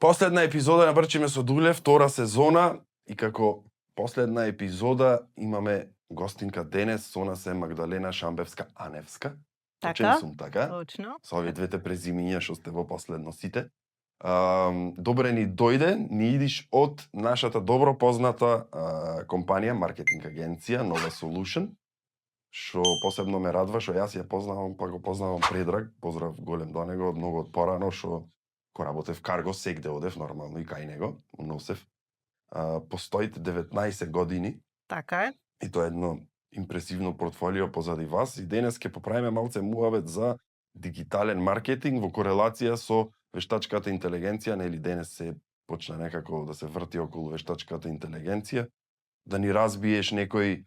Последна епизода на Брчиме со Дуле, втора сезона, и како последна епизода имаме гостинка денес, со нас е Магдалена Шамбевска-Аневска. Така, сум, така? точно. Со овие двете презимиња што сте во последно сите. Добре ни дојде, ни идиш од нашата добро позната компанија, маркетинг агенција, Nova Solution, што посебно ме радва, што јас ја познавам, па го познавам Предраг, поздрав голем до него, од многу од порано, што ко работев карго, сегде одев, нормално и кај него, носев. Постоите 19 години. Така е. И тоа е едно импресивно портфолио позади вас. И денес ќе поправиме малце муавет за дигитален маркетинг во корелација со вештачката интелигенција, нели денес се почна некако да се врти околу вештачката интелигенција, да ни разбиеш некои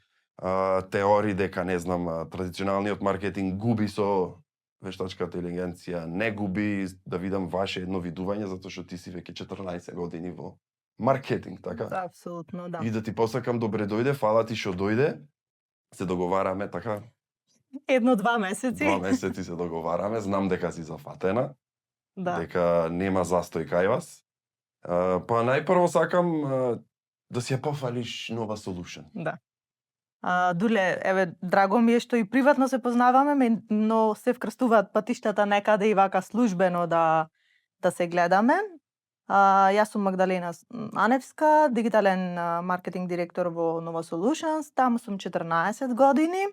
теории дека, не знам, традиционалниот маркетинг губи со вештачката интелигенција, не губи, да видам ваше едно видување, затоа што ти си веќе 14 години во маркетинг, така? Да, апсолутно, да. И да ти посакам добре дојде, фала ти што дојде. Се договараме, така? 1-2 месеци. 2 месеци се договараме, знам дека си зафатена, Да. дека нема застој кај вас. Па најпрво сакам да си ја пофалиш Nova Solution. Да. Дуле, еве, драго ми е што и приватно се познаваме, но се вкрстуваат патиштата некаде и вака службено да се гледаме. Јас сум Магдалена Аневска, дигитален маркетинг директор во Nova Solutions, таму сум 14 години.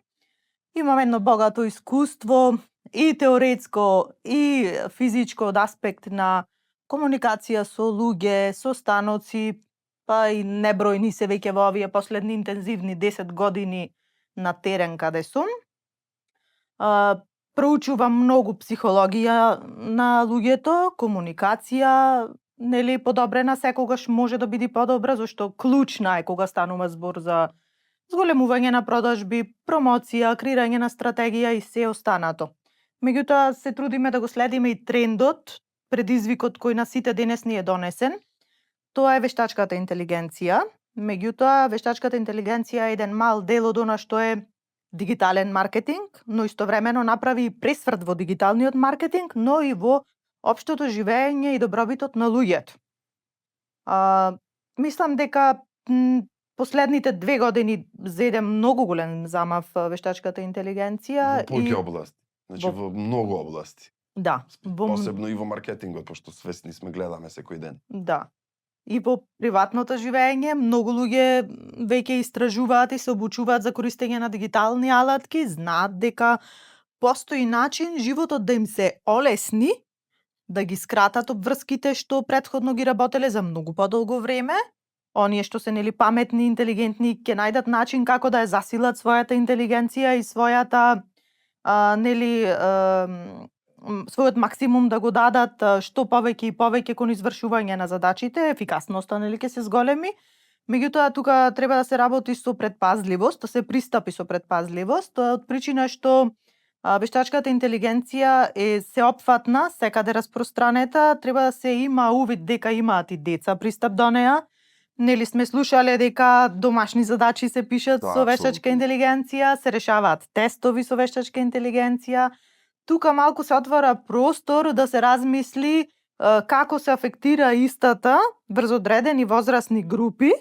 Имам едно богато искуство и теоретско и физичко од аспект на комуникација со луѓе, со станоци, па и небројни се веќе во овие последни интензивни 10 години на терен каде сум. Проучувам многу психологија на луѓето, комуникација, нели подобрена секогаш може да биде подобра, зашто клучна е кога станува збор за зголемување на продажби, промоција, креирање на стратегија и се останато. Меѓутоа се трудиме да го следиме и трендот, предизвикот кој на сите денес ни е донесен. Тоа е вештачката интелигенција. Меѓутоа вештачката интелигенција е еден мал дел од она што е дигитален маркетинг, но истовремено направи и пресврт во дигиталниот маркетинг, но и во општото живење и добробитот на луѓето. Мислам дека последните 2 години зеде многу голем замав вештачката интелигенција. Во повеќе области. Значи во многу области. Да. Посебно и во маркетингот, пошто свесни сме, гледаме секој ден. Да. И во приватното живење, многу луѓе веќе истражуваат и се обучуваат за користење на дигитални алатки, знаат дека постои начин животот да им се олесни, да ги скратат обврските што претходно ги работеле за многу подолго време. Оние што се нели паметни, интелигентни, ќе најдат начин како да ја засилат својата интелигенција и својата својот максимум да го дадат што повеќе и повеќе кон извршување на задачите, ефикасноста нели ќе се зголеми. Меѓутоа тука треба да се работи со предпазливост, да се пристапи со предпазливост, од причина што вештачката интелигенција е сеопфатна, секаде распространета, треба да се има увид дека имаат и деца пристап до неа. Нели сме слушале дека домашни задачи се пишат со вештачка интелигенција, се решаваат тестови со вештачка интелигенција. Тука малку се отвора простор да се размисли како се афектира истата врз одредени возрастни групи,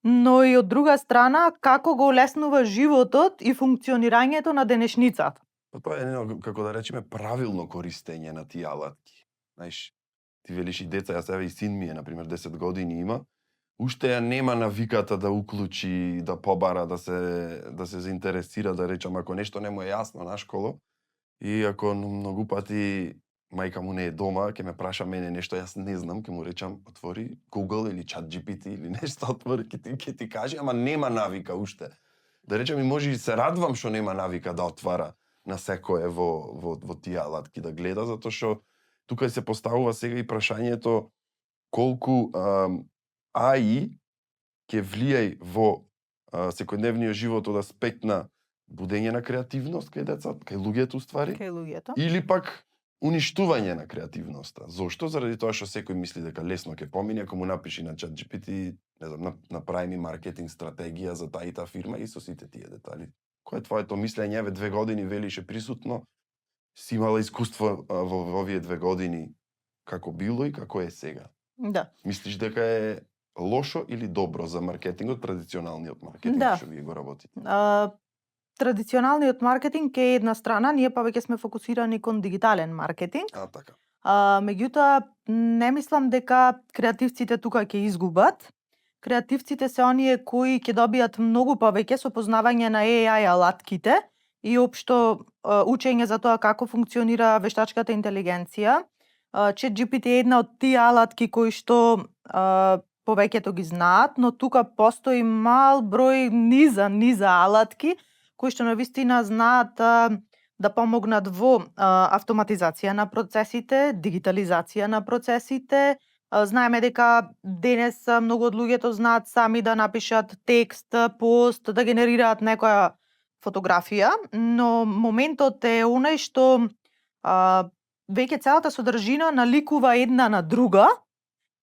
но и од друга страна како го олеснува животот и функционирањето на денешницата. Тоа е едно, како да речеме, правилно користење на тие алатки. Знаеш, ти велиш и деца, јас еве и син ми е, например, 10 години има, уште ја нема навиката да уклучи, да побара, да се заинтересира, да речам, ако нешто не му е јасно на школо, и ако многу пати мајка му не е дома, ќе ме праша мене нешто, јас не знам, ќе му речам, отвори Google или ChatGPT или нешто, отвори, ќе ти каже, ама нема навика уште. Да речем, и може и се радвам што нема навика да отвара на секое во тие алатки да гледа, затоа што тука се поставува сега и прашањето колку АИ ќе влијај во секојдневниот живот од аспект на будење на креативност кај децата, кај луѓето уствари, Кај луѓето. или пак уништување на креативноста. Зошто? Заради тоа што секој мисли дека лесно ќе помине, ако му напиши на ChatGPT, не знам, направи ми маркетинг стратегија за таа и таа фирма и со сите тие детали. Кој е твоето мислење? Еве 2 години велише присутно, си имала искуство во овие 2 години, како било и како е сега? Да. Мислиш дека е лошо или добро за маркетингот, традиционалниот маркетинг Да. што вие го работите? Традиционалниот маркетинг е една страна, ние повеќе сме фокусирани кон дигитален маркетинг. Така. Меѓутоа, не мислам дека креативците тука ќе изгубат. Креативците се оние кои ќе добијат многу повеќе со познавање на AI алатките и општо учење за тоа како функционира вештачката интелигенција. ChatGPT е една од тие алатки кои што повеќето ги знаат, но тука постои мал број низа алатки кои што навистина знаат да помогнат во автоматизација на процесите, дигитализација на процесите. Знаеме дека денес многу од луѓето знаат сами да напишат текст, пост, да генерираат некоја фотографија, но моментот е онај што веќе целата содржина наликува една на друга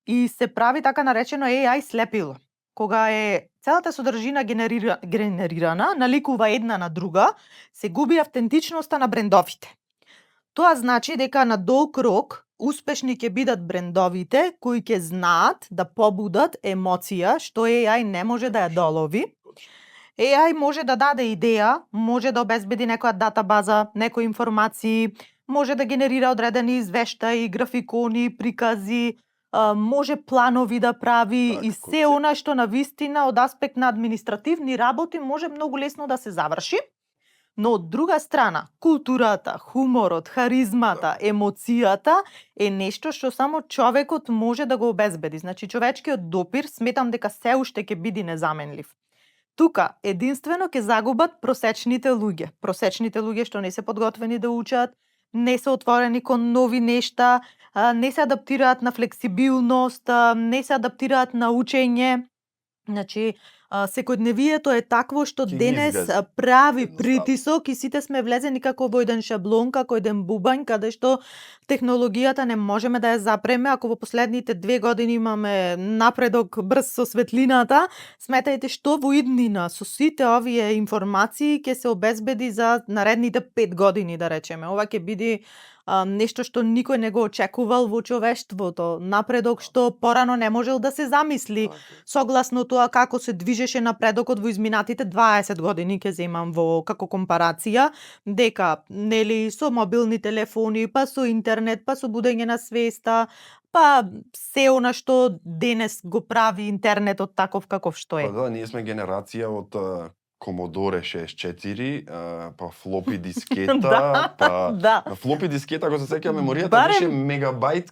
и се прави така наречено AI слепило. Кога е целата содржина генерирана, наликува една на друга, се губи автентичноста на брендовите. Тоа значи дека на долг рок успешни ќе бидат брендовите кои ќе знаат да побудат емоција што AI не може да ја долови. AI може да даде идеја, може да обезбеди некоја датабаза, некои информации, може да генерира одредени извештаи, графикони, прикази, може планови да прави и се она што навистина од аспект на административни работи може многу лесно да се заврши. Но од друга страна, културата, хуморот, харизмата, емоцијата е нешто што само човекот може да го обезбеди. Значи, човечкиот допир сметам дека се уште ќе биде незаменлив. Тука единствено ќе загубат просечните луѓе. Просечните луѓе што не се подготвени да учат, не се отворени кон нови нешта, не се адаптираат на флексибилност, не се адаптираат на учење. Значи, секојдневието е такво што денес прави притисок и сите сме влезени како во еден шаблон, како еден бубањ, каде што технологијата не можеме да ја запреме. Ако во последните 2 години имаме напредок брз со светлината, сметајте што во иднина со сите овие информации ќе се обезбеди за наредните 5 години, да речеме. Ова ќе биде нешто што никој не го очекувал во човештвото, напредок што порано не можел да се замисли, согласно тоа како се движеше напредокот во изминатите 20 години, ќе земам во како компарација, дека нели со мобилни телефони, па со интернет, па со будење на свеста, па се она што денес го прави интернетот таков каков што е. Па да, ние сме генерација од Commodore 64, па флопи дискета, па на флопи дискета, ако се сеќавам, меморијата беше мегабајт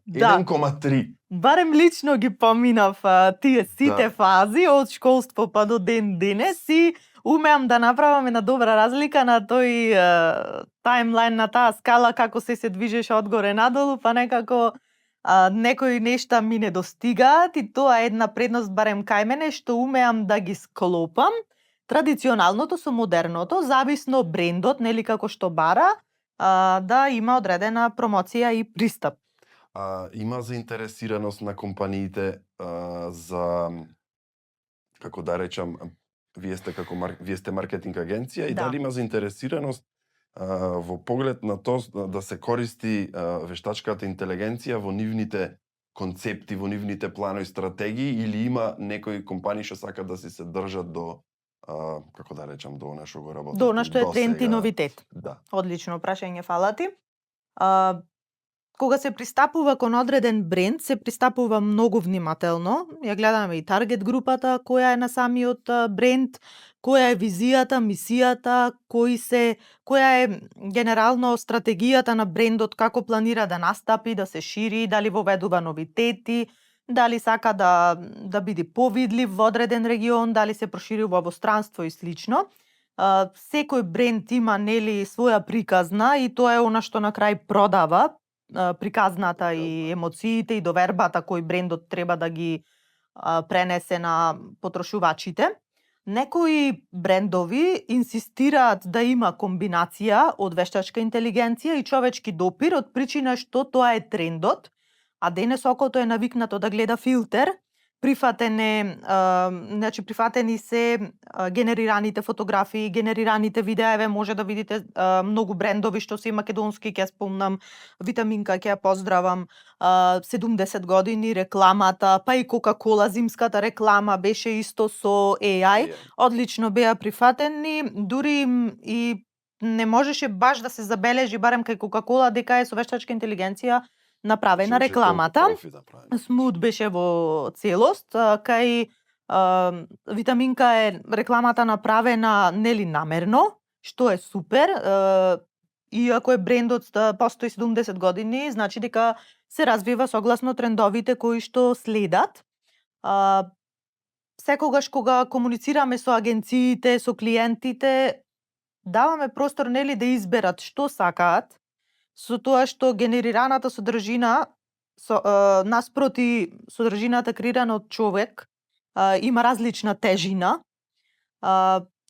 1,3. Барем лично ги поминав тие сите фази од школство па до ден денес и умеам да направам една добра разлика на тој таймлайн, на таа скала како се движеше одгоре надолу, па некако некои нешта ми не достигаат и тоа е една предност барем кај мене што умеам да ги склопам традиционалното со модерното, зависно брендот, нели како што бара, да има одредена промоција и пристап. Има заинтересираност на компаниите за, како да речам, вие сте маркетинг агенција и дали има заинтересираност во поглед на тоа да се користи вештачката интелигенција во нивните концепти, во нивните планови, стратегии, или има некои компании што сакаат да се држат до како да речам, до она што го работат. До она што е тренд и новитет. Да. Одлично прашање, фала ти. Кога се пристапува кон одреден бренд, се пристапува многу внимателно. Ја гледаме и таргет групата, која е на самиот бренд, која е визијата, мисијата, која е генерално стратегијата на брендот, како планира да настапи, да се шири, дали воведува новитети, дали сака да биде повидлив во одреден регион, дали се проширува во странство и слично. Секој бренд има нели своја приказна и тоа е она што на крај продава, приказната и емоциите и довербата кој брендот треба да ги пренесе на потрошувачите. Некои брендови инсистираат да има комбинација од вештачка интелигенција и човечки допир од причина што тоа е трендот, а денес окото е навикнато да гледа филтер, прифатени се генерираните фотографии, генерираните видеа, еве може да видите многу брендови што се македонски, ќе спомнам Витаминка, ќе ја поздравам, 70 години рекламата, па и Кока-кола зимската реклама беше исто со AI, одлично беа прифатени, дури и не можеше баш да се забележи барем кај Кока-кола дека е со вештачка интелигенција направена рекламата. Смут беше во целост, кај Витаминка е рекламата направена нели намерно, што е супер. Иако е брендот постои 70 години, значи дека се развива согласно трендовите кои што следат. Секогаш кога комуницираме со агенциите, со клиентите, даваме простор нели да изберат што сакаат, со тоа што генерираната содржина наспроти содржината креирана од човек има различна тежина.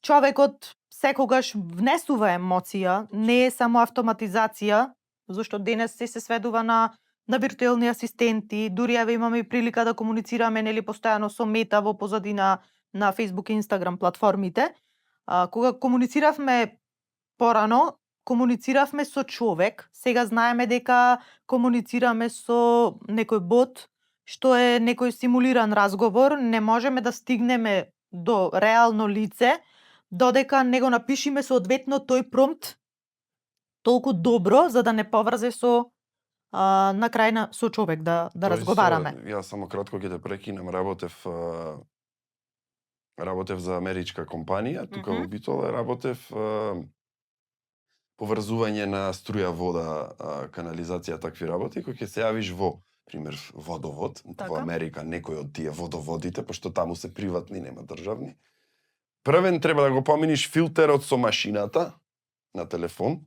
Човекот секогаш внесува емоција, не е само автоматизација, зашто денес се сведува на виртуелни асистенти, дури еве имаме и прилика да комуницираме нели постојано со Мета во позадина на Facebook и Instagram платформите. Кога комунициравме порано, комунициравме со човек, сега знаеме дека комуницираме со некој бот, што е некој симулиран разговор, не можеме да стигнеме до реално лице, додека не го напишиме соодветно тој промпт толку добро, за да не поврзе со на крај со човек да разговараме. Јас само кратко ќе те прекинам, работев за америчка компанија, тука во Битола работев поврзување на струја, вода, канализација, такви работи, кои ќе се јавиш во, пример, водовод, во Америка, некој од тие водоводите, пошто таму се приватни, нема државни. Првен треба да го поминиш филтерот со машината на телефон,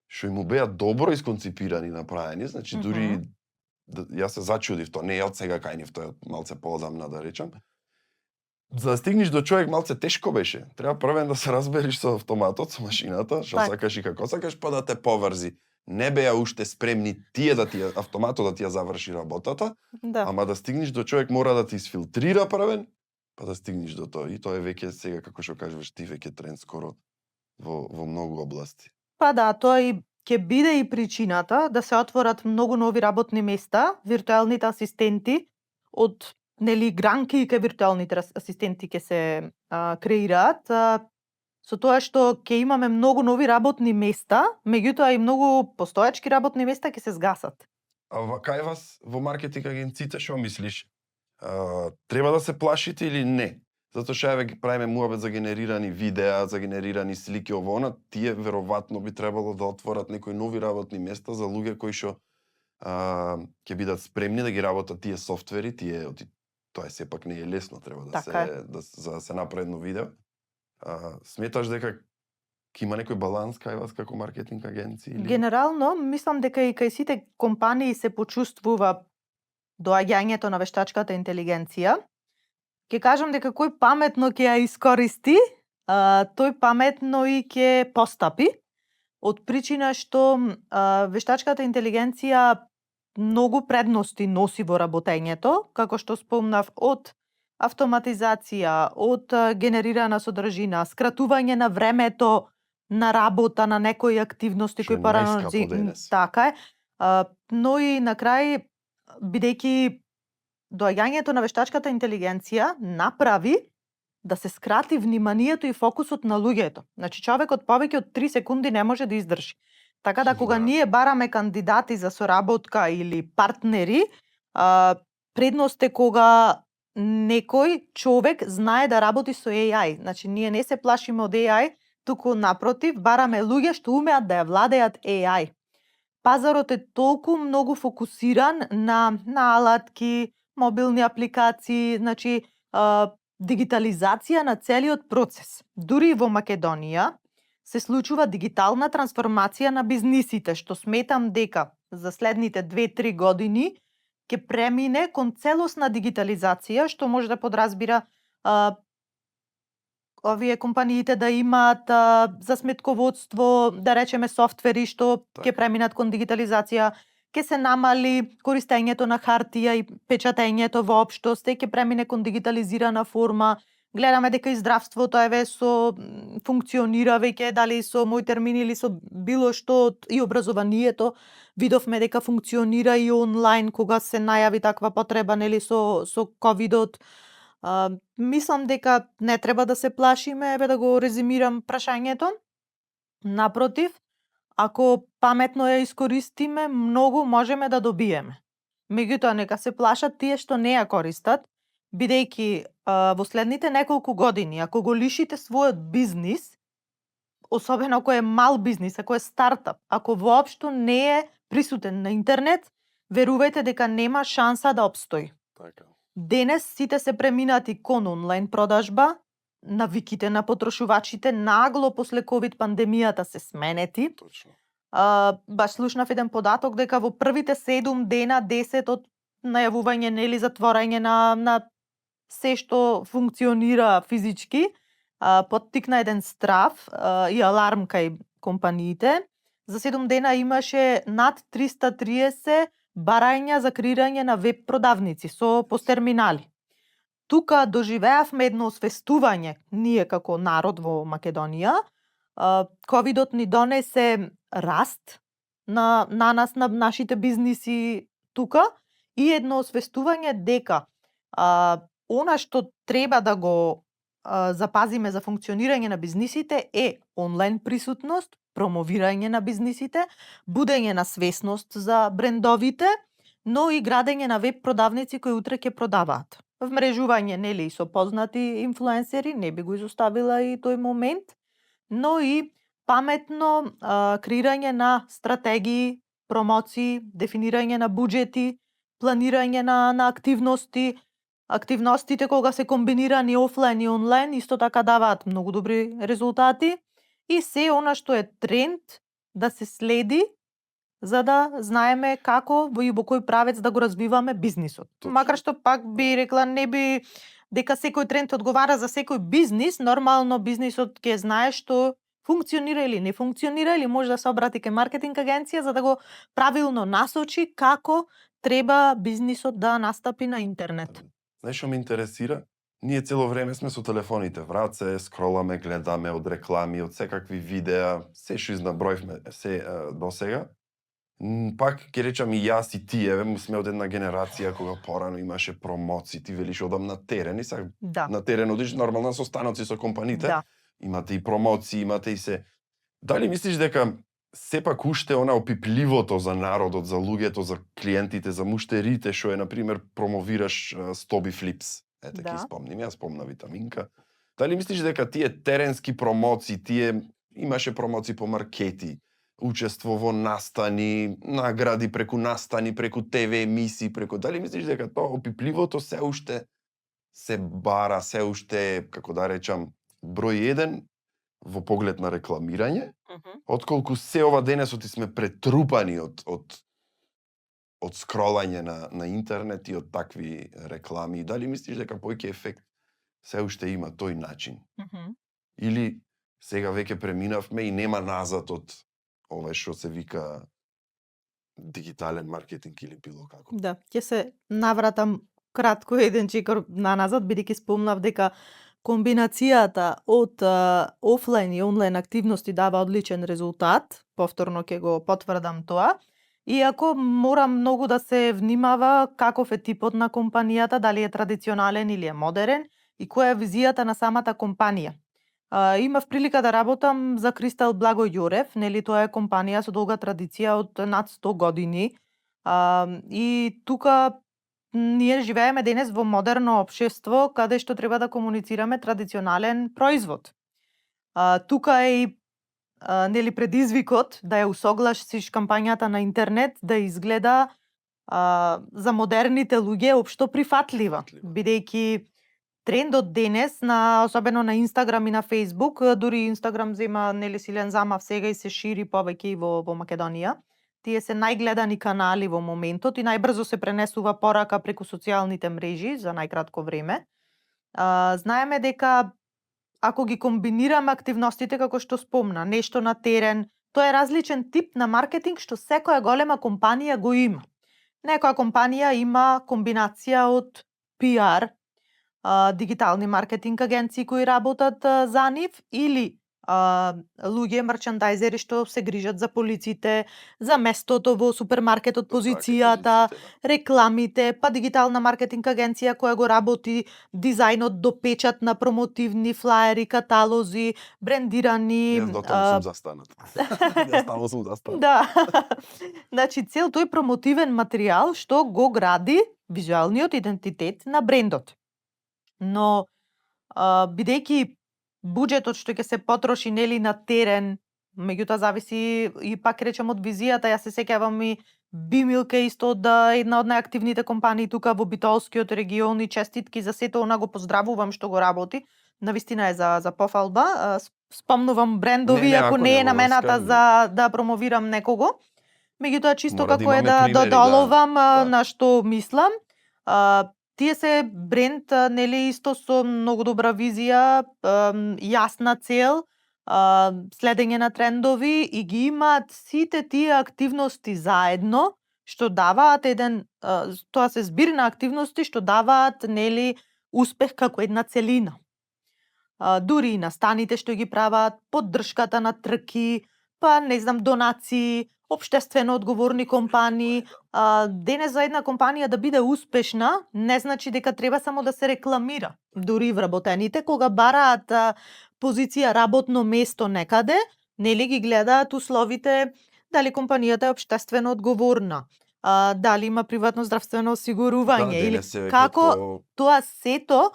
што им беа добро исконципирани, направени, значи дури јас се зачудив, тоа не е од сега кај нив, тоа е малце поодамна да речам. За да стигнеш до човек малце тешко беше. Треба првен да се разбериш со автоматот, со машината, што сакаш и како сакаш, па да те поврзи. Не беа уште спремни автоматот да ти ја заврши работата, ама да стигнеш до човек мора да ти изфилтрира првен, па да стигнеш до тоа. И тоа е веќе сега, како што кажеш ти, веќе тренд скоро во многу области. Па да, тоа и ќе биде и причината да се отворат многу нови работни места, виртуелните асистенти од нели гранки кај виртуелните асистенти ќе се креираат, со тоа што ќе имаме многу нови работни места, меѓутоа и многу постоечки работни места ќе се згасат. Кај вас во маркетинг агенциите што мислиш? Треба да се плашите или не? Затоа што еве правиме муабет за генерирани видеа, за генерирани слики, ово, тие веројатно би требало да отворат некои нови работни места за луѓе кои што ќе бидат спремни да ги работат тие софтвери, тоа сепак не е лесно, треба за да се направи едно видео. Сметаш дека ќе има некој баланс кај вас како маркетинг агенција? Генерално, мислам дека и кај сите компании се почувствува доаѓањето на вештачката интелигенција. Ќе кажам дека кој паметно ќе ја искористи, тој паметно и ќе постапи, од причина што вештачката интелигенција многу предности носи во работењето, како што спомнав, од автоматизација, од генерирана содржина, скратување на времето на работа на некои активности кои порано така е, но и на крај, бидејќи доаѓањето на вештачката интелигенција направи да се скрати вниманието и фокусот на луѓето. Значи човекот повеќе од 3 секунди не може да издржи. Така да кога ние бараме кандидати за соработка или партнери, предност е кога некој човек знае да работи со AI. Значи ние не се плашиме од AI, туку напротив, бараме луѓе што умеат да ја владеат AI. Пазарот е толку многу фокусиран на алатки, мобилни апликации, значи дигитализација на целиот процес. Дури во Македонија се случува дигитална трансформација на бизнисите, што сметам дека за следните 2-3 години ќе премине кон целосна дигитализација, што може да подразбира овие компаниите да имаат за сметководство, да речеме софтвери што ќе преминат кон дигитализација, ќе се намали користењето на хартија и печатењето воопшто, се ќе премине кон дигитализирана форма. Гледаме дека и здравството еве со функционира веќе, дали со мој термин или со било што и образованието. Видовме дека функционира и онлайн кога се најави таква потреба, нели со ковидот. Мислам дека не треба да се плашиме, еве да го резимирам прашањето. Напротив, ако паметно ја искористиме, многу можеме да добиеме. Меѓутоа, нека се плашат тие што не ја користат, бидејќи во следните неколку години, ако го лишите својот бизнис, особено ако е мал бизнис, ако е стартап, ако воопшто не е присутен на интернет, верувајте дека нема шанса да опстои. Така. Денес сите се преминати кон онлайн продажба, навиките на потрошувачите нагло после ковид пандемијата се сменети. Точно. Баш слушнав еден податок дека во првите 7 дена 10 од најавување нели затворање на се што функционира физички, поттикна еден страв и аларм кај компаниите. За 7 дена имаше над 330 барања за креирање на веб продавници со постерминали. Тука доживеавме едно освестување, ние како народ во Македонија. Ковидот ни донесе раст на нас, на нашите бизниси тука и едно освестување дека она што треба да го запазиме за функционирање на бизнисите е онлайн присутност, промовирање на бизнисите, будење на свесност за брендовите, но и градење на веб продавници кои утре ќе продаваат. Вмрежување нели со познати инфлуенсери, не би го изоставила и тој момент, но и паметно креирање на стратегии, промоции, дефинирање на буџети, планирање на активности. Активностите кога се комбинирани офлайн и онлайн исто така даваат многу добри резултати и се она што е тренд да се следи за да знаеме како и во кој правец да го развиваме бизнисот. Точно. Макар што пак би рекла не би дека секој тренд одговара за секој бизнис, нормално бизнисот ќе знае што функционира или не функционира или може да се обрати кај маркетинг агенција за да го правилно насочи како треба бизнисот да настапи на интернет. Знаеш што ме интересира? Ние цело време сме со телефоните в раце, скроламе, гледаме од реклами, од секакви видеа, се што изнаброивме се до сега. Пак ќе речам и јас и ти, еве, сме од една генерација кога порано имаше промоции, ти велиш одам на терен и сега на терен одиш нормално со станоци со компаниите. Да. Имате и промоции, имате и се. Дали мислиш дека сепак уште она опипливото за народот, за луѓето, за клиентите, за муштерите, што е, например, промовираш Стоби Флипс. Ете, Да. ќе спомним, јас спомна витаминка. Дали мислиш дека тие теренски промоции, имаше промоции по маркети, учество во настани, награди преку настани, преку ТВ емисии, дали мислиш дека тоа опипливото се уште се бара, се уште, како да речам, број 1 во поглед на рекламирање, отколку се ова денесот сме претрупани од скролање на интернет и од такви реклами. Дали мислиш дека поќе ефект се уште има тој начин? Или сега веќе преминавме и нема назад од ова што се вика дигитален маркетинг или било како? Да, ќе се навратам кратко еден чекор назад, бидејќи спомнав дека комбинацијата од офлайн и онлайн активности дава одличен резултат, повторно ќе го потврдам тоа, иако мора многу да се внимава каков е типот на компанијата, дали е традиционален или е модерен и која е визијата на самата компанија. Имав прилика да работам за Кристал Благо Јорев, нели тоа е компанија со долга традиција од над 100 години. И тука ние живееме денес во модерно општество каде што треба да комуницираме традиционален производ. Тука е и нели предизвикот да ја усогласиш кампањата на интернет да изгледа за модерните луѓе општо прифатлива, бидејќи трендот денес особено на Инстаграм и на Фејсбук, дури Инстаграм зема нели силен замав сега и се шири повеќе и во Македонија. Тие се најгледани канали во моментот и најбрзо се пренесува порака преку социјалните мрежи за најкратко време. Знаеме дека ако ги комбинираме активностите како што спомна, нешто на терен, Тоа е различен тип на маркетинг што секоја голема компанија го има. Некоја компанија има комбинација од PR, дигитални маркетинг агенции кои работат за нив или луѓе мерчандајзери што се грижат за полиците, за местото во супермаркетот, позицијата, рекламите, па дигитална маркетинг агенција која го работи дизајнот до печат на промотивни флаери, каталози, брендирани. Јас до тоа сум застанат. Јас таму сум застанат. Да. Значи цел тој промотивен материјал што го гради визуелниот идентитет на брендот. Но бидејќи буџетот што ќе се потроши нели на терен, меѓутоа зависи и пак речем од визијата. Јас се сеќавам и Бимилк е исто една од најактивните компании тука во Битолскиот регион и честитки за сето она, го поздравувам што го работи. Навистина е за пофалба. Спомнувам брендови ако не е намената за да промовирам некого. Меѓутоа чисто како е да додоловам на што мислам. Тие се бренд нели исто со многу добра визија, јасна цел, следење на трендови и ги имаат сите тие активности заедно што даваат тоа се збир на активности што даваат нели успех како една целина. Дури и настаните што ги прават, поддршката на трки, па не знам донации, општествено одговорни компании. Денес за една компанија да биде успешна не значи дека треба само да се рекламира. Дури вработените кога бараат позиција работно место некаде, нели ги гледаат условите, дали компанијата е општествено одговорна, дали има приватно здравствено осигурување или како тоа сето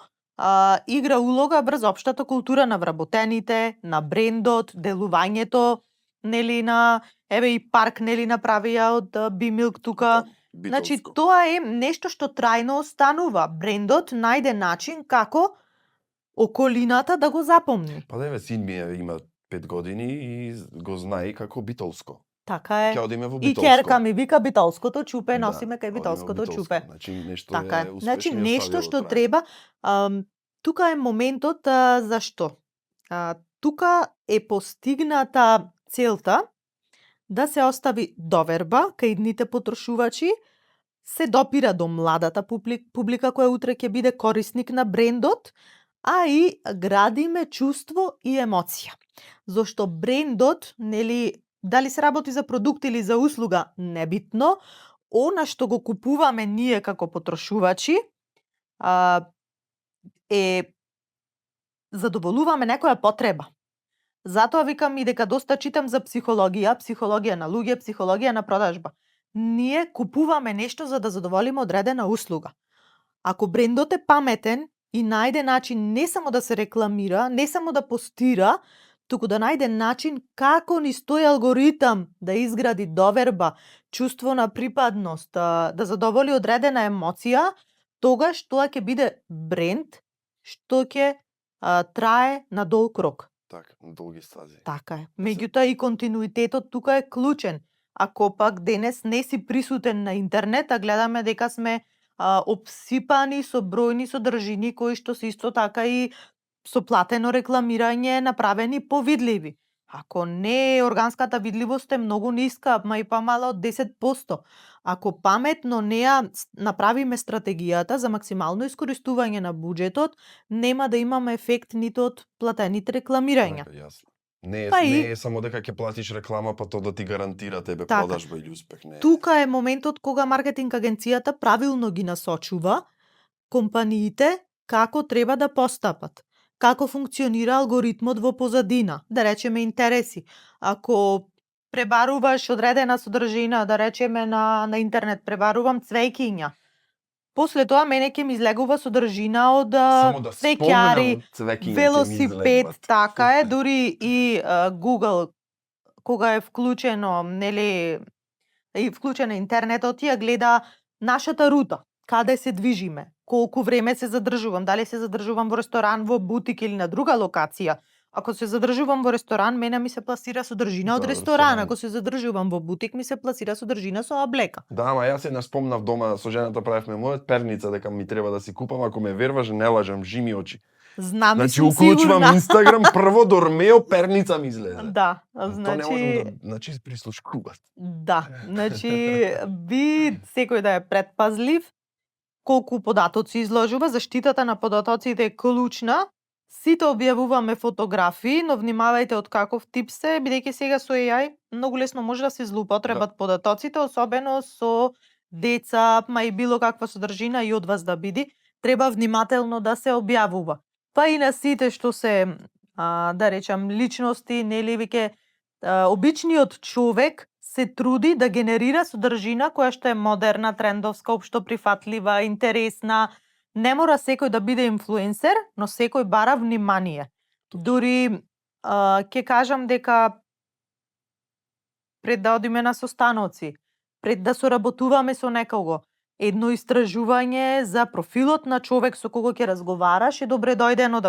игра улога врз општата култура на вработените, на брендот, делувањето, нели на еве и парк нели направија од Бимилк тука. Значи тоа е нешто што трајно останува. Брендот најде начин како околината да го запомни. Па да, син ми има 5 години и го знае како битолско. Така е. Ќе одиме во И битолско. ќерка ми вика битолското чупе, носиме кај битолското чупе. Значи нешто така е успешно. Значи нешто што треба. Тука е моментот зашто. Тука е постигната целта да се остави доверба кај идните потрошувачи, се допира до младата публика која утре ќе биде корисник на брендот, а и градиме чувство и емоција. Зошто брендот, нели, дали се работи за продукт или за услуга, небитно, она што го купуваме ние како потрошувачи, задоволуваме некоја потреба. Затоа викам и дека доста читам за психологија на луѓе, психологија на продажба. Ние купуваме нешто за да задоволиме одредена услуга. Ако брендот е паметен и најде начин не само да се рекламира, не само да постира, туку да најде начин како низ тој алгоритам да изгради доверба, чувство на припадност, да задоволи одредена емоција, тогаш тоа ќе биде бренд што ќе трае на долг рок. Така, на долги стази. Така е. Меѓутоа и континуитетот тука е клучен. Ако пак денес не си присутен на интернет, а гледаме дека сме обсипани со бројни содржини кои што се исто така и со платено рекламирање направени повидливи. Ако не, органската видливост е многу ниска, ма и помала од 10%. Ако паметно не ја направиме стратегијата за максимално искористување на буџетот, нема да имаме ефект ниту од платените рекламирања. Така, јасно. Не е само дека ќе платиш реклама, па тоа да ти гарантира тебе продажба или успех. Не. Тука е моментот кога маркетинг агенцијата правилно ги насочува компаниите како треба да постапат. Како функционира алгоритмот во позадина, да речеме интереси. Ако пребаруваш одредена содржина, да речеме на интернет, пребарувам цвеќиња. После тоа мене ќе ми излегува содржина од цвеќари, велосипед, така е, дури и Google кога е вклучено, нели, и вклучен интернетот, ја гледа нашата рута, каде се движиме, колку време се задржувам, дали се задржувам во ресторан, во бутик или на друга локација. Ако се задржувам во ресторан, мене ми се пласира содржина од ресторан. Ако се задржувам во бутик, ми се пласира содржина со облека. Да, ама јас еднаш спомнав дома со жената правевме мојот перница дека ми треба да си купам, ако ме верваш, не лажам, жими очи. Знам и Значи, сум уклучувам сигурна. Инстаграм, прво дормео, перница ми излезе. Да, То не значи можам да, значи, прислушкуват. да, значи би секој да е предпазлив, колку податоци изложува, заштитата на податоците е клучна. Сите објавуваме фотографии, но внимавајте од каков тип се, бидејќи сега со AI многу лесно може да се злоупотребат податоците, особено со деца, ма и било каква содржина и од вас да биде, треба внимателно да се објавува. Па и на сите што се, да речам, личности, нели веќе обичниот човек се труди да генерира содржина која што е модерна, трендовска, општо прифатлива, интересна. Не мора секој да биде инфлуенсер, но секој бара внимание. Дури ќе кажам дека пред да одиме на состаноци, пред да соработуваме со некого, едно истражување за профилот на човек со кого ќе разговараш е добре дојдено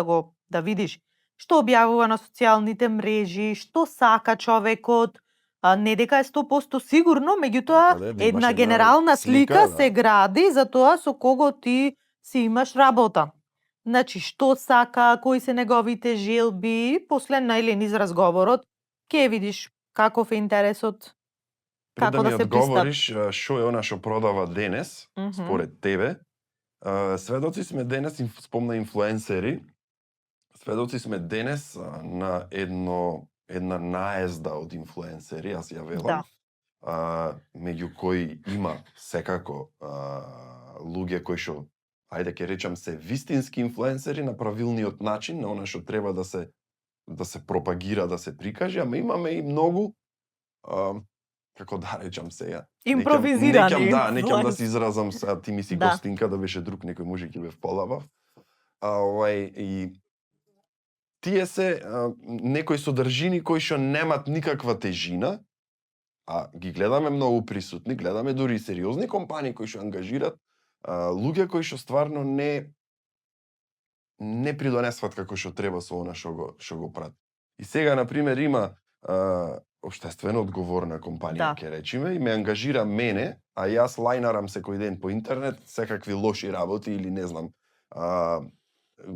да видиш што објавува на социјалните мрежи, што сака човекот, не дека е 100% сигурно, меѓутоа Да имаш една една генерална слика да. се гради за тоа со кого ти си имаш работа. Значи, што сака, кои се неговите желби, после најле низ разговорот, ќе видиш каков е интересот, Пред како да да ми се одговориш, што е она што продава денес, Мгм. според тебе, сведоци сме денес, спомна инфлуенсери, сведоци сме денес на една наезда од инфлуенсери, јас ја велам, меѓу кои има секако луѓе кои што, ајде ќе речам, се вистински инфлуенсери на правилниот начин, на она што треба да се пропагира, да се прикаже, ама имаме и многу како да речам сега. Импровизирани Неќам да се изразам сега, ти ми си Да. гостинка, да беше друг некој може ќе бев полабав. И тие се некои содржини кои што немат никаква тежина, а ги гледаме многу присутни, гледаме дури и сериозни компании кои што ангажират луѓе кои што стварно не придонесват како што треба со она што го прат. И сега, на пример, има општествено одговорна компанија, ќе речеме, и ме ангажира мене, а јас лајнарам секој ден по интернет секакви лоши работи или не знам,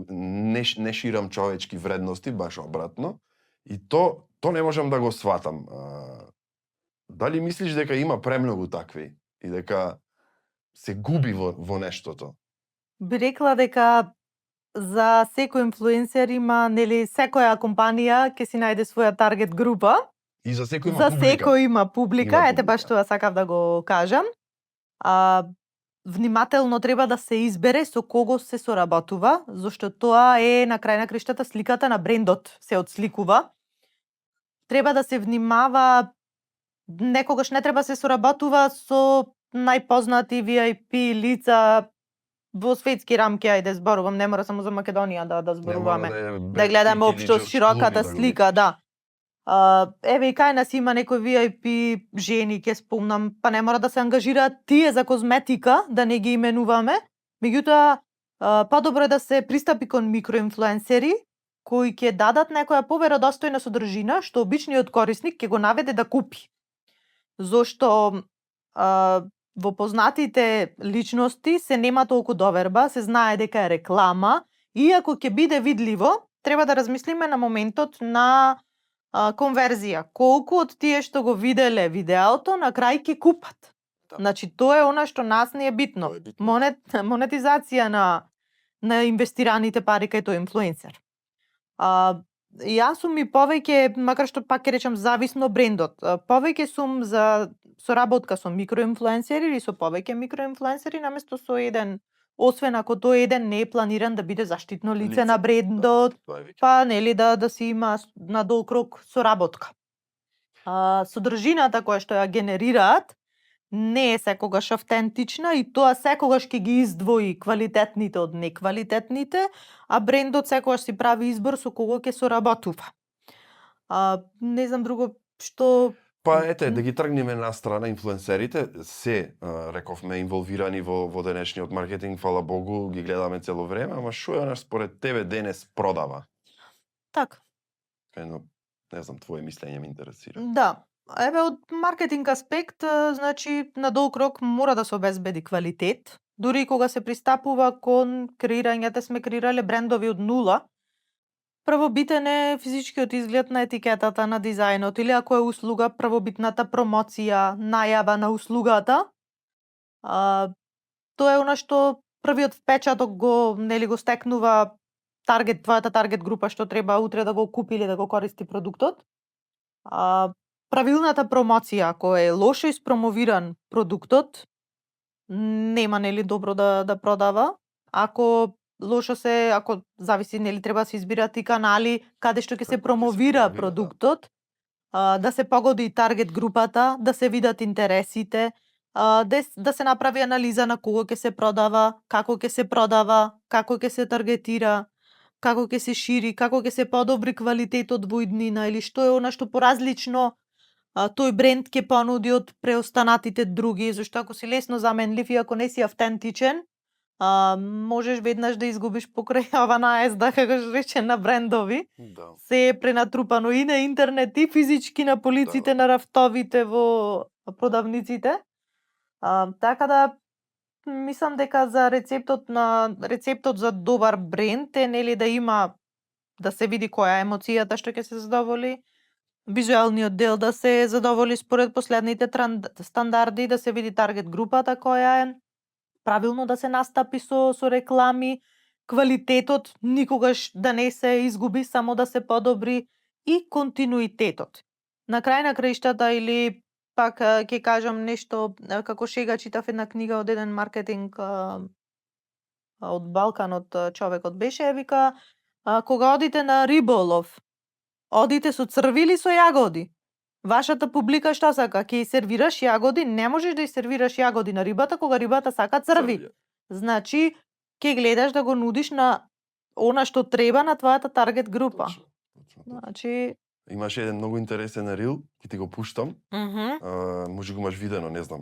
не ширам човечки вредности, баш обратно, и то не можам да го сватам. Дали мислиш дека има премногу такви и дека се губи во нештото? Би рекла дека за секој инфлуенсер има, нели, секоја компанија ќе си најде своја таргет група. И за секој има За публика. секој има публика, Има ете баш тоа сакав да го кажам. Внимателно треба да се избере со кого се соработува, зашто тоа е на крај на криштата сликата на брендот се отсликува. Треба да се внимава, некогаш не треба се соработува со најпознати VIP лица во светски рамки, ајде зборувам, не мора само за Македонија да зборуваме. Да гледаме општо широката слика, да. Еве и кај нас има некои VIP жени, ќе спомнам, па не мора да се ангажираат тие за козметика, да не ги именуваме, меѓутоа подобро е да се пристапи кон микроинфлуенсери кои ќе дадат некоја поверодостојна содржина што обичниот корисник ќе го наведе да купи. Зошто во познатите личности се нема толку доверба, се знае дека е реклама, иако ќе биде видливо, треба да размислиме на моментот на конверзија. Колку од тие што го виделе видеото, на крај ќе купат. Да. Значи, тоа е она што нас не е битно. Монетизација на инвестираните пари кај тој инфлуенсер. Јас сум и повеќе, макар што пак ќе речам зависно брендот, повеќе сум за соработка со микроинфлуенсери или со повеќе микроинфлуенсери наместо со еден, освен ако тој еден не е планиран да биде заштитно лице на брендот, па нели да си има на долг рок соработка. Содржината која што ја генерираат не е секогаш автентична и тоа секогаш ќе ги издвои квалитетните од неквалитетните, а брендот секогаш си прави избор со кого ќе соработува. Не знам друго што... Па ете, да ги тргнеме на страна инфлуенсерите, се, рековме, инволвирани во денешниот маркетинг, фала Богу, ги гледаме цело време, ама што е според тебе денес продава? Така. Едно, не знам, твое мислење ме интересира. Да. Еве, од маркетинг аспект, значи, на долг рок мора да се обезбеди квалитет, дури и кога се пристапува кон креирањето, сме креирале брендови од нула. Прво битен е физичкиот изглед на етикетата, на дизајнот, или ако е услуга, првобитната промоција, најава на услугата. Тоа е она што првиот впечаток го стекнува твојата таргет група што треба утре да го купи или да го користи продуктот. Правилната промоција, ако е лошо испромовиран продуктот, нема добро да продава. Ако зависи треба да се избират и канали каде што ќе се промовира продуктот, да се погоди и таргет групата, да се видат интересите, да се направи анализа на кого ќе се продава, како ќе се таргетира, како ќе се шири, како ќе се подобри квалитетот во иднина или што е она што поразлично тој бренд ќе понуди од преостанатите други, зашто ако си лесно заменлив и ако не си автентичен, можеш веднаш да изгубиш покрај ова наезда, како што рече, на брендови. Да. Се е пренатрупано и на интернет, и физички на полиците, на рафтовите во продавниците. Така да мислам дека за рецептот за добар бренд е да има, да се види која е емоцијата што ќе се задоволи, визуелниот дел да се задоволи според последните стандарди, да се види таргет групата која е, правилно да се настапи со реклами, квалитетот никогаш да не се изгуби, само да се подобри, и континуитетот. На крај на краиштата, или пак ќе кажам нешто како шега, читав една книга од еден маркетинг од Балканот, човекот беше, вика, кога одите на риболов, одите со црви или со јагоди? Вашата публика што сака? Ќе ја сервираш јагоди, не можеш да ја сервираш јагоди на рибата кога рибата сака црви. Значи, ќе гледаш да го нудиш на она што треба на твојата таргет група. Точно. Значи, имаше еден многу интересен рил, ќе ти го пуштам. Може го имаш видено, не знам.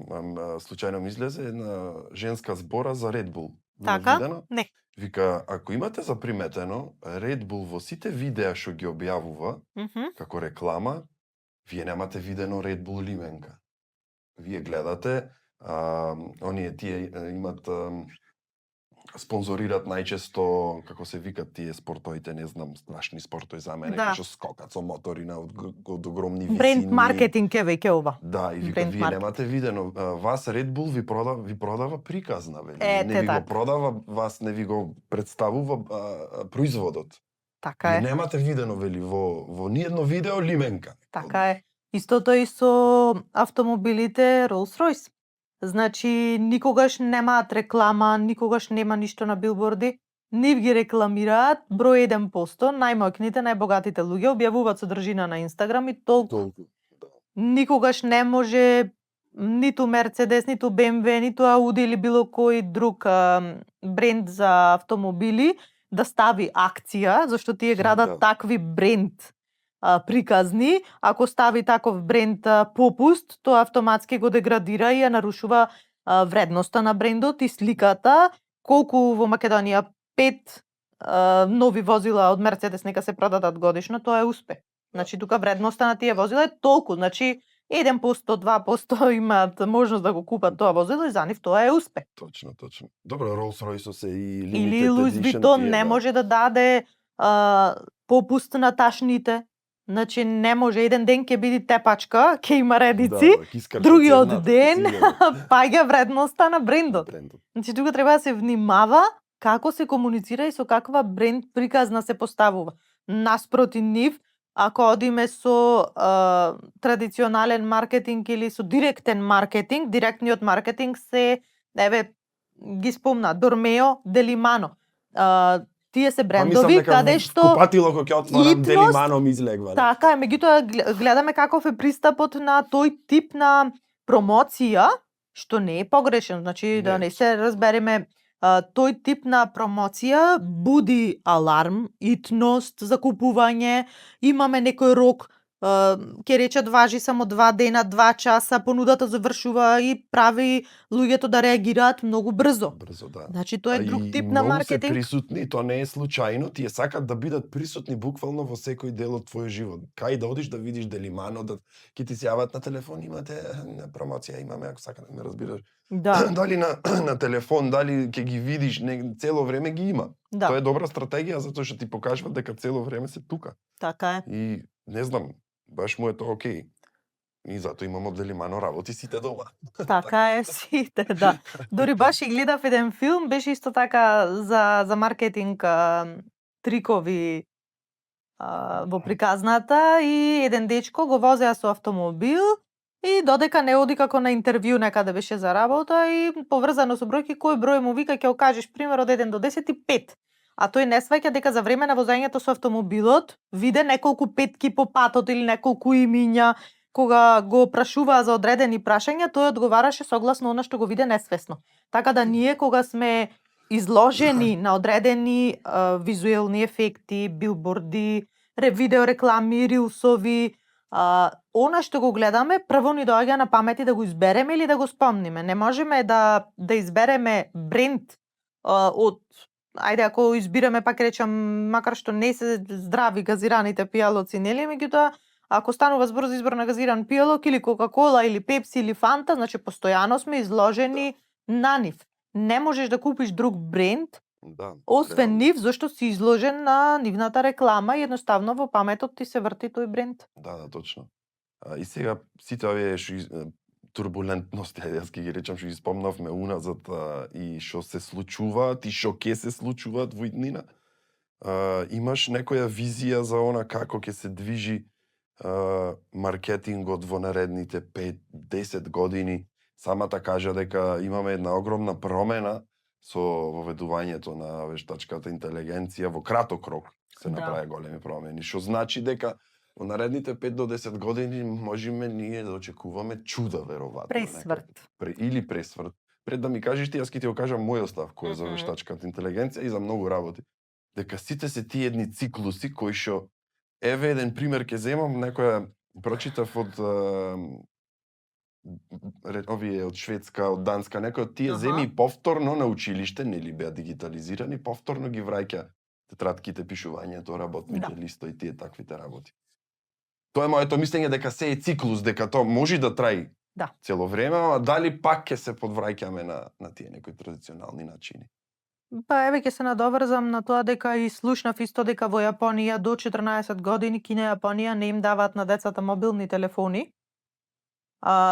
Случајно ми излезе една женска збора за Red Bull. Така? Видено? Не. Вика, ако имате заприметено, Red Bull во сите видеа што ги објавува, како реклама, вие немате видено Red Bull лименка. Вие гледате, тие имат спонзорират најчесто, како се викат тие спортовите, не знам, страшни спортови за мене, што скокат со мотори од огромни висини. Бренд маркетинг е веќе ова. Да, и вика, вие немате видено. Вас Red Bull ви продава приказна, не ви го продава, вас не ви го представува производот. Така е. Вие немате видено, вели, во ниедно видео лименка. Така е. Истото и со автомобилите Rolls-Royce. Значи, никогаш немаат реклама, никогаш нема ништо на билборди. Нив ги рекламираат, број 1%, најмоќните, најбогатите луѓе објавуваат содржина на Инстаграм и толку. Никогаш не може ниту Мерцедес, ниту БМВ, ниту Ауди или било кој друг бренд за автомобили да стави акција, зашто тие градат такви бренд приказни. Ако стави таков бренд попуст, тоа автоматски го деградира и ја нарушува вредноста на брендот и сликата. Колку во Македонија 5 нови возила од Мерцедес нека се продадат годишно, тоа е успех. Значи, тука вредноста на тие возила е толку. Значи, 1%, 2% имаат можност да го купат тоа возило и за нив тоа е успех. Точно. Добро, Rolls-Royce се и limited или Louis edition Vuitton не може да даде попуст на ташните. Значи, не може, еден ден ќе биде тепачка, ќе има редици, другиот ден паѓа вредноста на брендот. Значи, тука треба да се внимава како се комуницира и со каква бренд приказна се поставува. Наспроти нив, ако одиме со традиционален маркетинг или со директен маркетинг, директниот маркетинг се, ги спомна, Дормео, Делимано. Тие се брендови каде што купатило кој ќе отворам Делимано ми излегва. Така е, меѓутоа гледаме каков е пристапот на тој тип на промоција, што не е погрешен, значи да не се разбереме, тој тип на промоција буди аларм, итност за купување, имаме некој рок Ќе речат важи само 2 дена, 2 часа, понудата завршува и прави луѓето да реагираат многу брзо. Брзо, да. Значи тоа е друг и тип на многу маркетинг. се присутни, тоа не е случајно, тие сакат да бидат присутни буквално во секој дел од твојот живот. Кај да одиш да видиш Делимано, да ќе ти се јават на телефон, имате промоција, имаме, ако сакаш да ме разбираш. Да, Дали на телефон, дали ќе ги видиш, цело време ги има. да, Тоа е добра стратегија затоа што ти покажува дека цело време се тука. така е. И не знам, баш му е тоа окей. И затоа имам од Делимано работи сите дома. Така е сите, да. Дори баш и гледав еден филм, беше исто така за маркетинг трикови во приказната и еден дечко го возеа со автомобил и додека не оди како на интервју некаде беше за работа и поврзано со бројки кој број му вика ќе окажеш пример од 1 до 10 и 5. А тој не сваќа дека за време на возењето со автомобилот виде неколку петки по патот или неколку имиња. Кога го прашуваа за одредени прашања, тој одговараше согласно она што го виде несвесно. Така да ние кога сме изложени на одредени визуелни ефекти, билборди, видео реклами, рилсови, она што го гледаме, прво ни доаѓа на памет и да го избереме или да го спомниме. Не можеме да избереме бренд од ајде ако избираме пак речам макар што не се здрави газираните пијалоци, нели, меѓутоа ако станува збор за избор на газиран пијалок или Кока-кола или Пепси или Фанта, значи постојано сме изложени на нив. Не можеш да купиш друг бренд Да. освен реално. нив, зашто си изложен на нивната реклама и едноставно во паметот ти се врти тој бренд. Да, точно. И сега сите овие турбулентности, ајде јас ќе ги речам што ги спомнавме уназад и што се случуваат и што ќе се случуваат во иднина. Имаш некоја визија за она како ќе се движи маркетингот во наредните 5-10 години? Самата кажа дека имаме една огромна промена со воведувањето на вештачката интелигенција во краток рок се Да. направи големи промени, што значи дека во наредните 5 до 10 години можеме ние да очекуваме чуда веројатно. Пресврт. Или пресврт. Пред да ми кажеш ти, јас ќе ти го кажам мојот став кој е за Мгм. вештачката интелигенција и за многу работи. Дека сите се тие едни циклуси кои што еве еден пример ќе земам, некоја прочитав од овие од Шведска, од Данска, некој од тие Аха. земји повторно на училиште, нели беа дигитализирани, повторно ги враќа тетратките, пишувањето, работните листови, тие таквите работи. Тоа е моето мислење дека се е циклус, дека тоа може да траи Да. цело време, а дали пак ќе се подвраќаме на тие некои традиционални начини. Па еве ќе се надоврзам на тоа дека и слушнав исто дека во Јапонија до 14 години Кина и Јапонија не им даваат на децата мобилни телефони.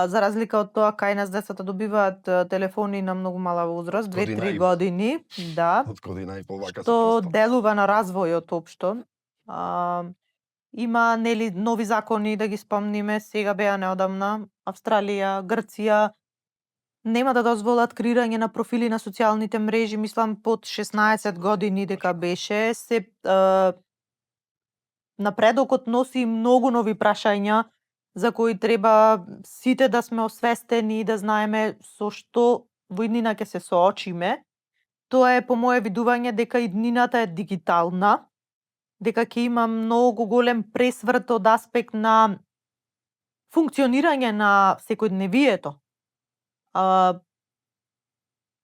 За разлика од тоа кај нас децата добиваат телефони на многу мала возраст, Година 2-3 и по. години, да, Од година и пол вака се што постапа. делува на развојот општо. Има нели нови закони да ги спомниме, сега беа неодамна, Австралија, Грција нема да дозволат креирање на профили на социјалните мрежи, мислам под 16 години дека беше, се напредокот носи многу нови прашања за кои треба сите да сме освестени и да знаеме со што во иднина ќе се соочиме. Тоа е по моje видување дека иднината е дигитална, дека ќе има многу голем пресврт од аспект на функционирање на секојдневието.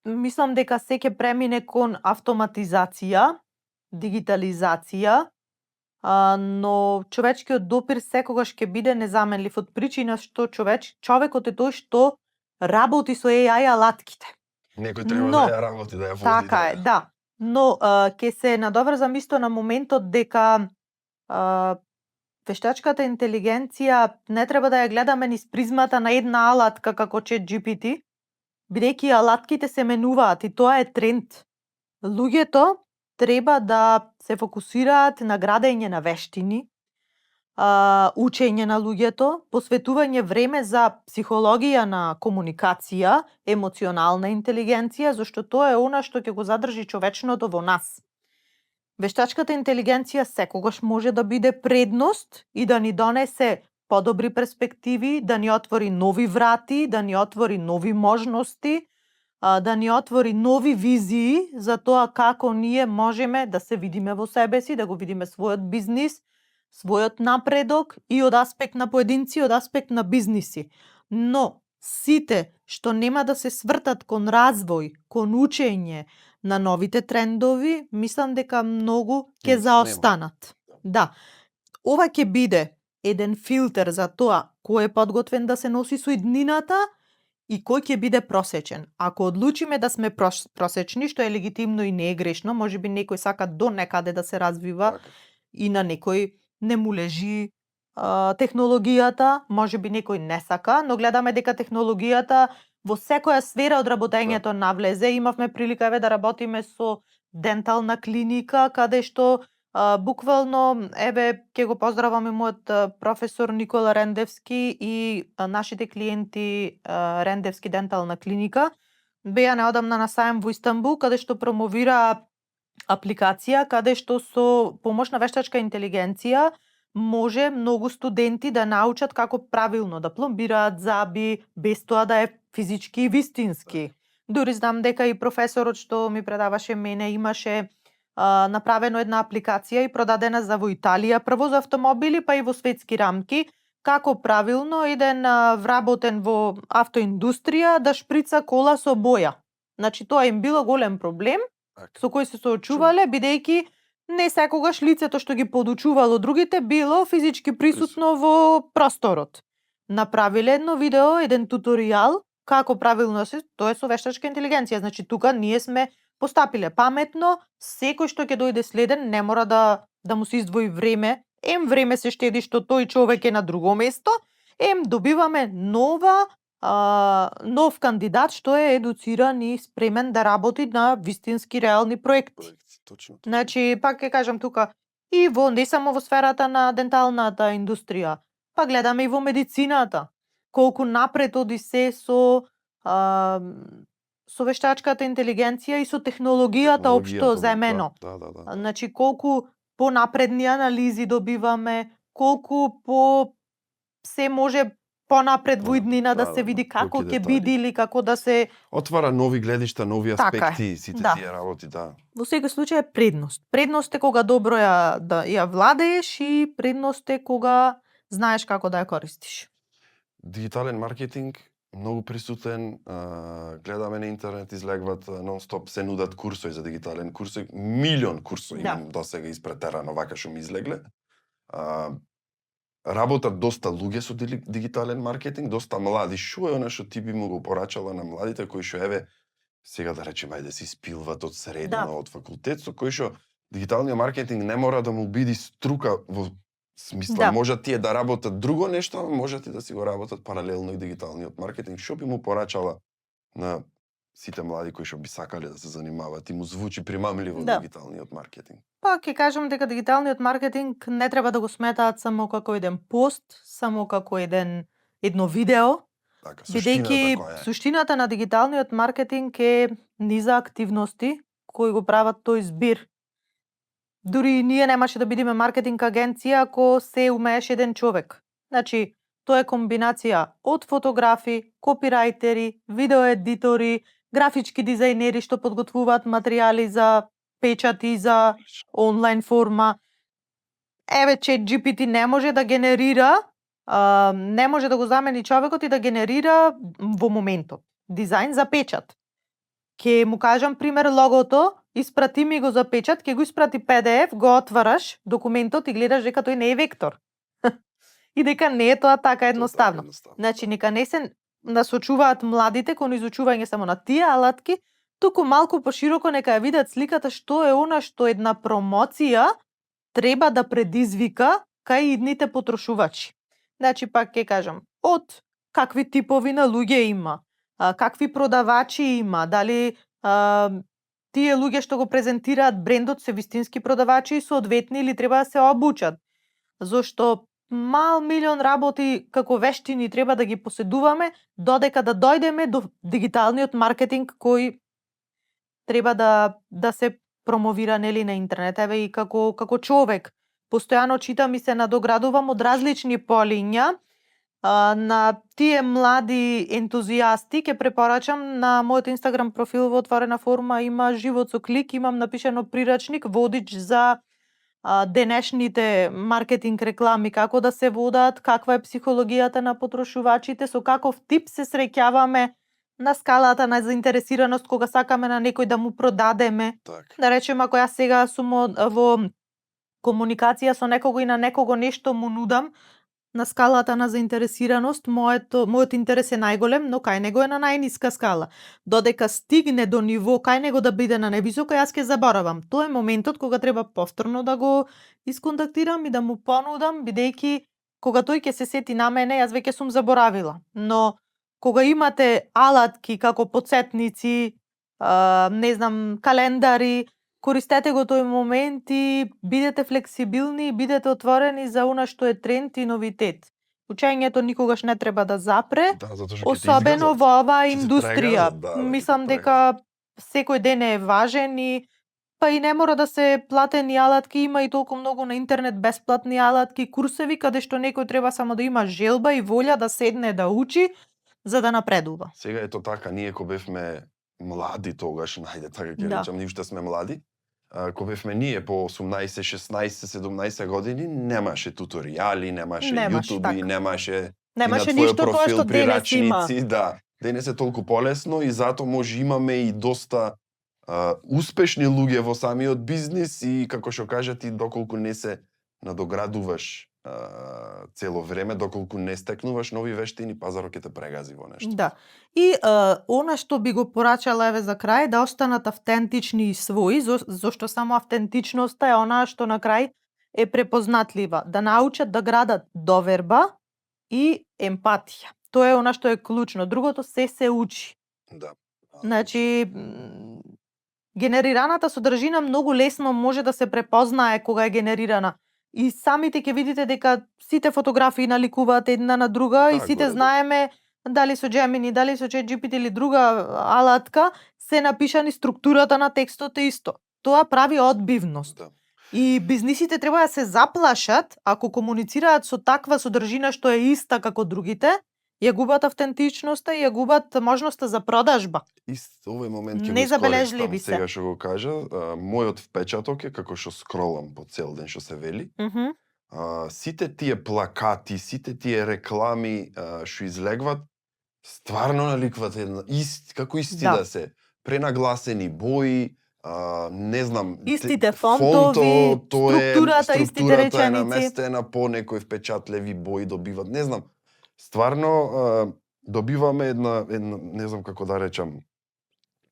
Мислам дека се ќе премине кон автоматизација, дигитализација, но човечкиот допир секогаш ќе биде незаменлив од причина што човекот е тој што работи со AI алатките. Некој треба Но, да ја работи, да ја вози. Така е, да. Но ќе се надоврзам исто на моментот дека вештачката интелигенција не треба да ја гледаме низ призмата на една алатка како ChatGPT, бидејќи алатките се менуваат и тоа е тренд. Луѓето треба да се фокусираат на градење на вештини, учење на луѓето, посветување време за психологија на комуникација, емоционална интелигенција, зашто тоа е она што ќе го задржи човечното во нас. Вештачката интелигенција секогаш може да биде предност и да ни донесе подобри перспективи, да ни отвори нови врати, да ни отвори нови можности, да ни отвори нови визии за тоа како ние можеме да се видиме во себе си, да го видиме својот бизнис, својот напредок и од аспект на поединци, и од аспект на бизниси. Но сите што нема да се свртат кон развој, кон учење на новите трендови, мислам дека многу ќе Нема. заостанат. Да. Ова ќе биде еден филтер за тоа кој е подготвен да се носи со иднината и кој ќе биде просечен. Ако одлучиме да сме просечни, што е легитимно и не е грешно, можеби некој сака до некаде да се развива Така. и на некој не му лежи технологијата, можеби некој не сака, но гледаме дека технологијата во секоја сфера од работењето навлезе. Имавме прилика да работиме со дентална клиника, каде што буквално, ќе го поздравам и мојот професор Никола Рендевски и нашите клиенти Рендевски дентална клиника. Беа неодамна на сајм во Истанбул, каде што промовира апликација, каде што со помош на вештачка интелигенција може многу студенти да научат како правилно да пломбираат заби, без тоа да е физички и вистински. Дури знам дека и професорот што ми предаваше мене имаше направено една апликација и продадена за во Италија, прво за автомобили, па и во светски рамки, како правилно еден вработен во автоиндустрија да шприца кола со боја. Значи тоа им било голем проблем со кој се соочувале, бидејќи не секогаш лицето што ги подучувало другите било физички присутно во просторот. Направиле едно видео, еден туторијал како правилно се, тоа е со вештачка интелигенција. Значи тука ние сме постапиле паметно, секој што ќе дојде следен не мора да му се издвои време. Време се штеди што тој човек е на друго место, добиваме нов кандидат што е едуциран и спремен да работи на вистински реални проекти. Точно. Значи, пак ќе кажам тука, и во не само во сферата на денталната индустрија, па гледаме и во медицината, колку напред оди се со вештачката интелигенција и со технологијата општо земено. Да. Значи, колку понапредни анализи добиваме, колку се може понапред во иднина да се види како ќе биде или како да се отвара нови гледишта, нови аспекти, сите тие работи, да. Во секој случај е предност. Предност е кога добро ја владееш и предност е кога знаеш како да ја користиш. Дигитален маркетинг многу присутен, гледаме на интернет, излегват нон-стоп, се нудат курсови за дигитален курсови, милион курсови имам досега испретерано вака што ми излегле. Работат доста луѓе со дигитален маркетинг, доста млади. Што е она што ти би му го порачала на младите кои што сега да речеме ајде се испилват од средно, од факултет, со кои што дигиталниот маркетинг не мора да му биде струка во смисла, може тие да работат друго нешто, може да си го работат паралелно и дигиталниот маркетинг. Што би му порачала на сите млади кои што би сакале да се занимаваат и му звучи примамливо дигиталниот маркетинг? Па ќе кажам дека дигиталниот маркетинг не треба да го сметаат само како еден пост, само како едно видео, бидејќи суштината на дигиталниот маркетинг е низа активности кои го прават тој збир. Дури ние немаше да бидеме маркетинг агенција ако се умееш еден човек. Значи, тоа е комбинација од фотографи, копирајтери, видеоедитори, графички дизајнери што подготвуваат материјали за печати, за онлайн форма. ChatGPT не може да генерира, не може да го замени човекот и да генерира во моментот дизајн за печат. Ке му кажам пример логото, испрати ми го за печат, ке го испрати PDF, го отвараш документот и гледаш дека тој не е вектор. И дека не е тоа така едноставно. Значи, нека не се насочуваат младите кон изучување само на тие алатки, туку малку пошироко нека ја видат сликата што е она што една промоција треба да предизвика кај идните потрошувачи. Значи, пак ќе кажам, од какви типови на луѓе има, какви продавачи има, дали тие луѓе што го презентираат брендот се вистински продавачи и соодветни или треба да се обучат. Зошто милион работи како вештини треба да ги поседуваме додека да дојдеме до дигиталниот маркетинг кој треба да се промовира нели на интернет. И како човек постојано читам и се надоградувам од различни полиња. На тие млади ентузијасти ќе препорачам на мојот Инстаграм профил во отворена форма има живот со клик, имам напишано прирачник, водич за денешните маркетинг реклами како да се водат, каква е психологијата на потрошувачите, со каков тип се среќаваме на скалата на заинтересираност кога сакаме на некој да му продадеме. Така. Да речеме, ако јас сега сум во комуникација со некого и на некого нешто му нудам, на скалата на заинтересираност, мојот интерес е најголем, но кај него е на најниска скала. Додека стигне до ниво кај него да биде на највисоко, јас ќе заборавам. Тоа е моментот кога треба повторно да го исконтактирам и да му понудам, бидејќи кога тој ќе се сети на мене, јас веќе сум заборавила. Но кога имате алатки како потсетници, не знам, календари, користете го тој момент и бидете флексибилни и бидете отворени за она што е тренд и новитет. Учењето никогаш не треба да запре, Да, затоа што ќе те особено изгазат. во оваа Ќе се индустрија. прегазат, да, Мислам ќе те дека секој ден е важен и па и не мора да се платени алатки, има и толку многу на интернет бесплатни алатки, курсеви каде што некој треба само да има желба и волја да седне да учи за да напредува. Сега ето така, ние кога бевме млади тогаш, најде така ќе Да. речам, ние уште сме млади, кога бевме ние по 18, 16, 17 години, немаше туторијали, немаше Немаше, YouTube, така. немаше Немаше и на твој ништо тоа профил што денес има. прирачници, да. Денес е толку полесно и затоа може имаме и доста успешни луѓе во самиот бизнис и како што кажат и доколку не се надоградуваш цело време, доколку не стекнуваш нови вештини, пазарот ќе те прегази во нешто. Да. И она што би го порачала еве за крај, да останат автентични и своји, зашто само автентичноста е она што на крај е препознатлива. Да научат да градат доверба и емпатија. Тоа е она што е клучно. Другото се учи. Да. Значи, генерираната содржина многу лесно може да се препознае кога е генерирана. И самите ќе видите дека сите фотографии наликуваат една на друга и Да, сите горе-долу. знаеме дали со Gemini, дали со ChatGPT или друга алатка се напишани, структурата на текстот е исто. Тоа прави одбивност. Да. И бизнисите треба да се заплашат ако комуницираат со таква содржина што е иста како другите, ја губат автентичноста и ја губат можноста за продажба. Овој момент ќе го Незабележливи искористам се. сега што го кажа. Мојот впечаток е како што скролам по цел ден што се вели. Сите тие плакати, сите тие реклами што излегват, стварно наликват како исти Да. да се. Пренагласени бои, не знам, Истите фонтови, структурата, истите структурата е реченици. наместена по некои впечатливи бои добиват. Не знам, стварно добиваме една не знам како да речам,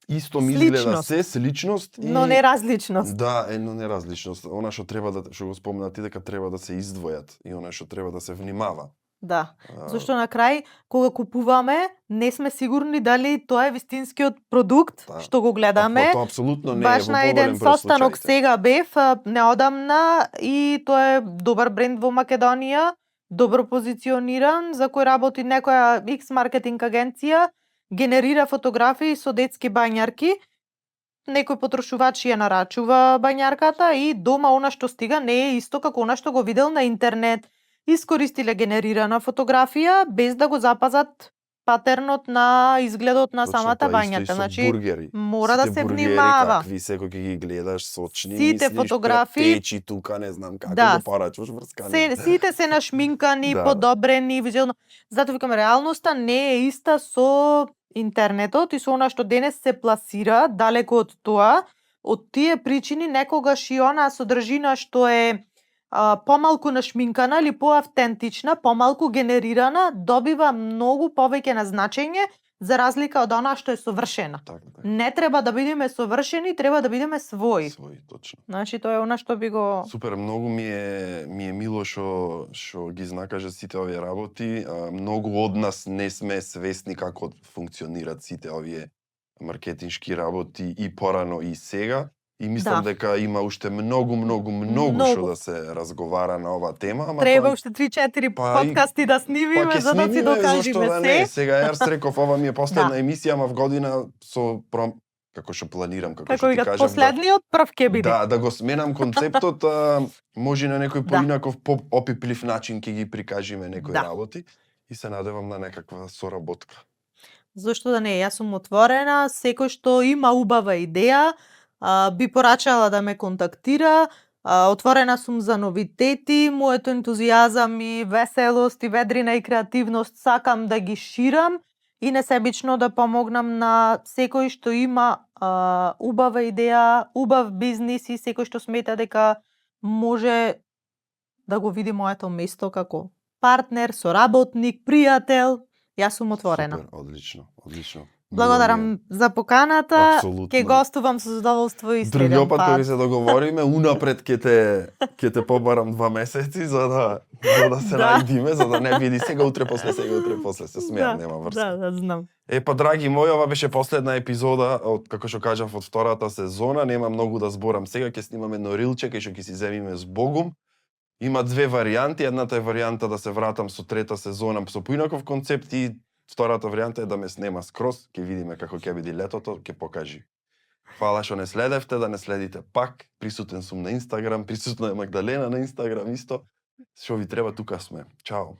исто ми изгледа Сличност. се, сличност и Но не различност. Да, едно неразличност. Она што треба да што го спомна ти дека треба да се издвојат и она што треба да се внимава. Да. Зашто на крај кога купуваме не сме сигурни дали тоа е вистинскиот продукт Да. што го гледаме. Тоа апсолутно не Баш е во на еден поголем број состанок случаите. сега бев неодамна и тоа е добар бренд во Македонија, добро позициониран, за кој работи некоја X маркетинг агенција, генерира фотографии со детски бањарки. Некој потрошувач ја нарачува бањарката и дома она што стига не е исто како она што го видел на интернет. Искористиле генерирана фотографија без да го запазат патернот на изгледот на Точно самата тоа, исто и бањарка. со Значи, бургери. мора да Сите се бургери внимава. Какви секој ќе ги гледаш сочни, Сите мислиш, фотографии- течи тука, не знам како Да. го порачуваш врскани. Сите се нашминкани, Да. подобрени, визуелно. Затоа викам, реалноста не е иста со интернетот и со она што денес се пласира, далеку од тоа. Од тие причини некогаш и онаа содржина што е помалку нашминкана или поавтентична, помалку генерирана, добива многу повеќе на значење за разлика од она што е совршена. Така. Не треба да бидеме совршени, треба да бидеме своји. Свој, точно. Значи тоа е она што би го Супер, многу ми е мило што ги знакаже сите овие работи. Многу од нас не сме свесни како функционираат сите овие маркетиншки работи и порано и сега. И мислам Да. дека има уште многу Многу. што да се разговара на оваа тема, ама треба тоа- уште 3-4 Па и- подкасти да снимиме ќе за да си снимиме, зашто докажеме да се. не. Сега јас реков, ова ми е последна Да. емисија, ама в година како што планирам, како Како што ти викат, кажав, последниот прв ќе биде. да го сменам концептот, може на некој Да. поинаков, опиплив начин ќе ги прикажиме некои Да. работи и се надевам на некаква соработка. Зошто да не, јас сум отворена, секој што има убава идеја, би порачала да ме контактира, Отворена сум за новитети, моето ентузијазам и веселост и ведрина и креативност сакам да ги ширам и несебично да помогнам на секој што има убава идеја, убав бизнис и секој што смета дека може да го види моето место како партнер, соработник, пријател. Јас сум отворена. Супер, одлично, одлично. Благодарам за поканата. Апсолутно. Ќе гостувам со задоволство и Други следен пат пат. кога се договориме, унапред ќе те побарам 2 месеци за да се Да. најдиме, за да не види сега утре после се смеам, нема врска. Да, знам. Па драги мои, ова беше последна епизода од како што кажав од втората сезона, нема многу да зборам сега, ќе снимаме едно рилче кај што ќе си земиме с Богум. Има две варијанти, едната е варијанта да се вратам со трета сезона со поинаков концепт и втората варијанта е да ме снема скроз, ќе видиме како ќе биде летото, ќе покажи. Фала што не следевте, да не следите пак. Присутен сум на Инстаграм, присутна е Магдалена на Инстаграм исто. Што ви треба, тука сме. Чао.